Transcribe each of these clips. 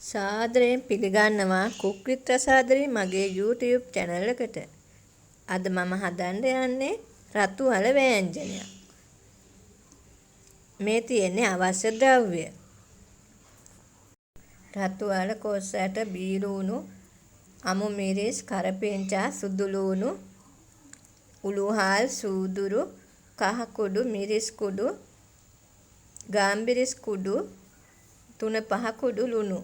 සාදරයෙන් පිළිගන්නවා කුක් විත් රසාදරී මගේ YouTube channel එකට. අද මම හදන්න යන්නේ රතු අල වෑංජනයක්. මේ තියෙන්නේ අවශ්‍ය ද්‍රව්‍ය. රතු අල, කොස් ඇට, බීලූණු, අමු මිරිස්, කරපිංචා, සුදු ලූණු, උළුහාල්, සූදුරු, කහ කුඩු, මිරිස් කුඩු, ගාම්බිරිස් කුඩු, 3-5 කුඩු ලුණු,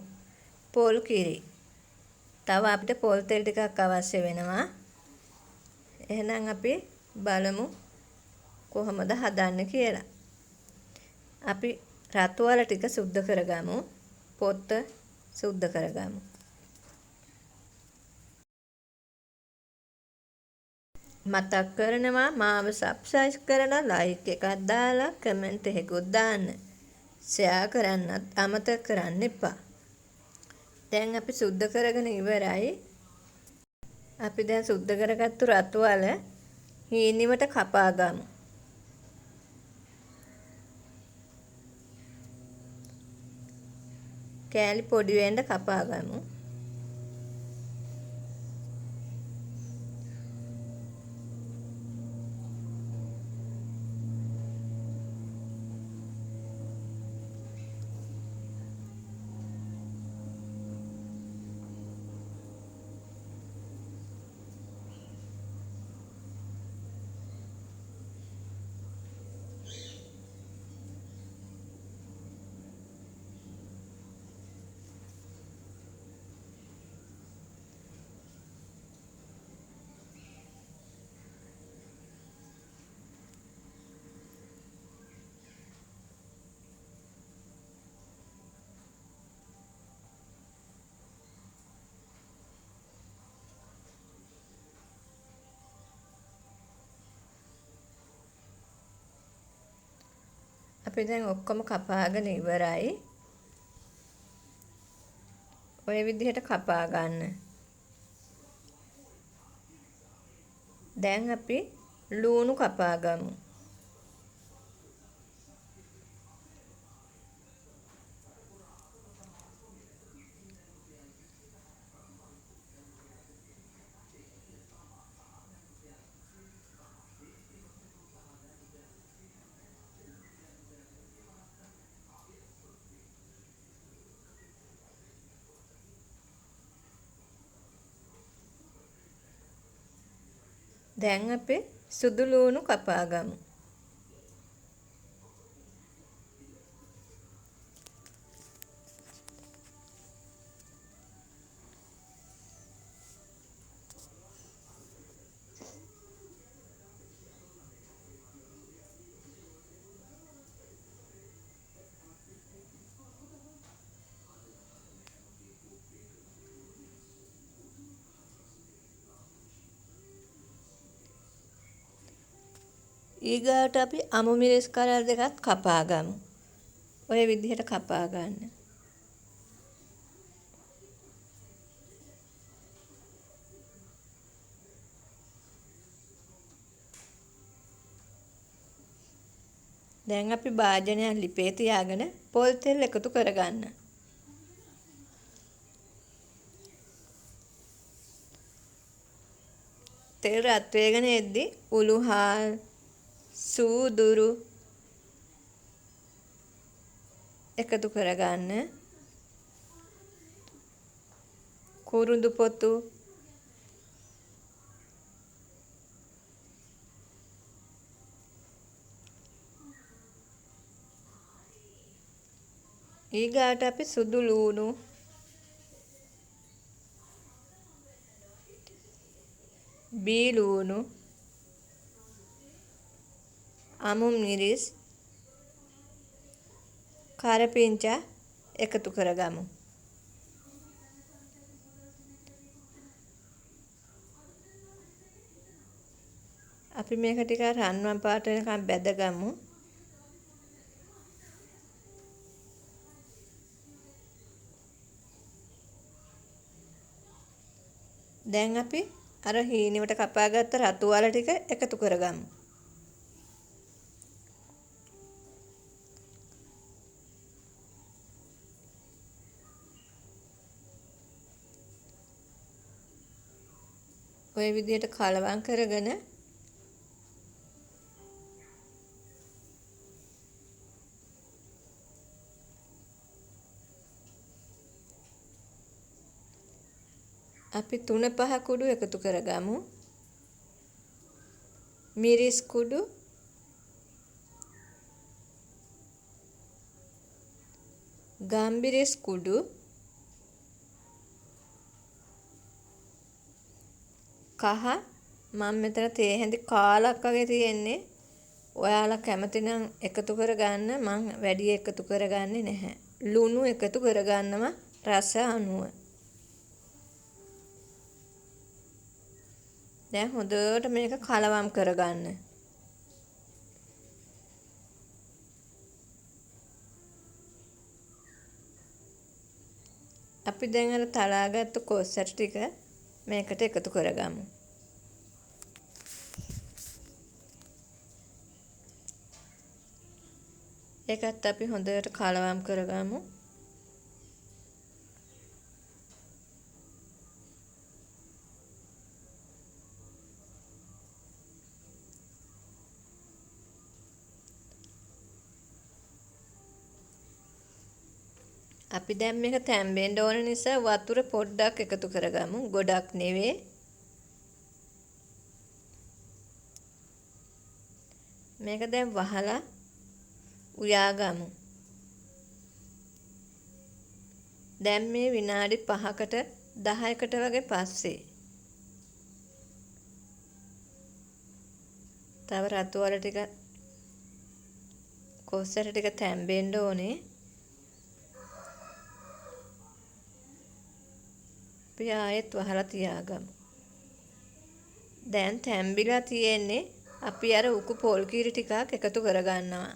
පොල් කිරි. තව අපිට පොල් තෙල් ටිකක් අවශ්‍ය වෙනවා. එහෙනම් අපි බලමු කොහොමද හදන්නේ කියලා. අපි රතු අල ටික සුද්ධ කරගමු. පොත්ත සුද්ධ කරගමු. මතක් කරනවා මාව සබ්ස්ක්‍රයිබ් කරලා ලයික් එකක් දාලා කමෙන්ට් එකකුත් දාන්න. ෂෙයා කරන්නත් අමතක කරන්න එපා. දැන් අපි සුද්ධ කරගෙන ඉවරයි. අපි දැන් සුද්ධ කරගත්තු රතු අල හීනිවට කපා ගමු. කෑලි පොඩි වෙන්න කපා ගමු. අපි දැන් ඔක්කොම කපාගෙන ඉවරයි. ඔය විදිහට කපා ගන්න. දැන් අපි ලූණු කපා ගමු. දැන් අපි සුදු ලූණු කපා ගමු. ඊගාට අපි අමු මිරිස් කරල් දෙකත් කපා ගමු. ඔය විදිහට කපා ගන්න. දැන් අපි භාජනයක් ලිපේ තියාගෙන පොල් තෙල් එකතු කරගන්න. තෙල් රත් වේගෙන එද්දි උළුහාල්, සූදුරු එකතු කරගන්න. කුරුඳු පොතු, ඊගාට අපි සුදු ලූණු, බීලූණු, අමු මිරිස්, කරපිංචා එකතු කරගමු. අපි මේක ටිකක් රන්වන් පාට වෙනකන් බැදගමු. දැන් අපි අර හීනිවට කපාගත්ත රතු අල ටික එකතු කරගමු. ඔය විදිහට කලවම් කරගෙන අපි 3-5 කුඩු එකතු කරගමු. මිරිස් කුඩු, ගම්බිරිස් කුඩු, කහ මම මෙතන තේ හැඳි කාලක් වගේ තියෙන්නේ. ඔයාලා කැමති නම් එකතු කරගන්න, මං වැඩි එකතු කරගන්නේ නැහැ. ලුණු එකතු කරගන්නවා රස අනුව. දැන් හොඳට මේක කලවම් කරගන්න. අපි දැන් අර තලාගත්තු කොස් ඇට ටික මේකට එකතු කරගමු. ඒකත් අපි හොඳට කලවම් කරගමු. අපි දැන් මේක තැම්බෙන්න ඕන නිසා වතුර පොඩ්ඩක් එකතු කරගමු. ගොඩක් නෙවෙයි. මේක දැන් වහලා උයාගමු. දැන් මේ විනාඩි 5කට 10කට වගේ පස්සේ තව රතු අල ටික කොස් ඇට ටික තැම්බෙන්න ඕනේ. අපි ආයෙත් වහලා තියාගමු. දැන් තැම්බිලා තියෙන්නේ. අපි අර උකු පොල් කිරි ටිකක් එකතු කරගන්නවා.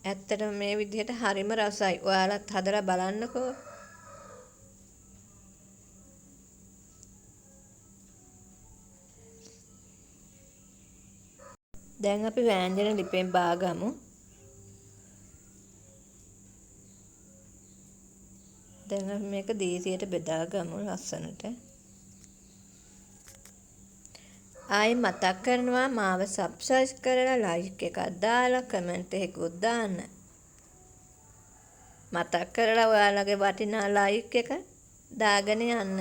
ඇත්තටම මේ විදිහට හරිම රසයි. ඔයාලත් හදලා බලන්නකෝ. දැන් අපි වෑංජන ලිපෙන් බාගමු. දැන් අපි මේක දීසියට බෙදාගමු ලස්සනට. ආයෙ මතක් කරනවා මාව සබ්ස්ක්‍රයිබ් කරලා ලයික් එකක් දාලා කමෙන්ට් එකකුත් දාන්න. මතක් කරලා ඔයාලගේ වටිනා ලයික් එක දාගෙන යන්න.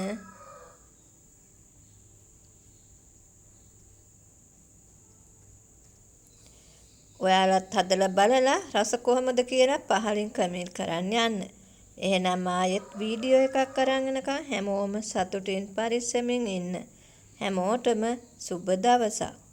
ඔයාලත් හදලා බලලා රස කොහොමද කියලා පහලින් කමෙන්ට් කරන්න යන්න. එහෙනම් ආයෙත් වීඩියෝ එකක් අරන් එනකන් හැමෝම සතුටින් පරිස්සමින් ඉන්න. හැමෝටම සුබ දවසක්.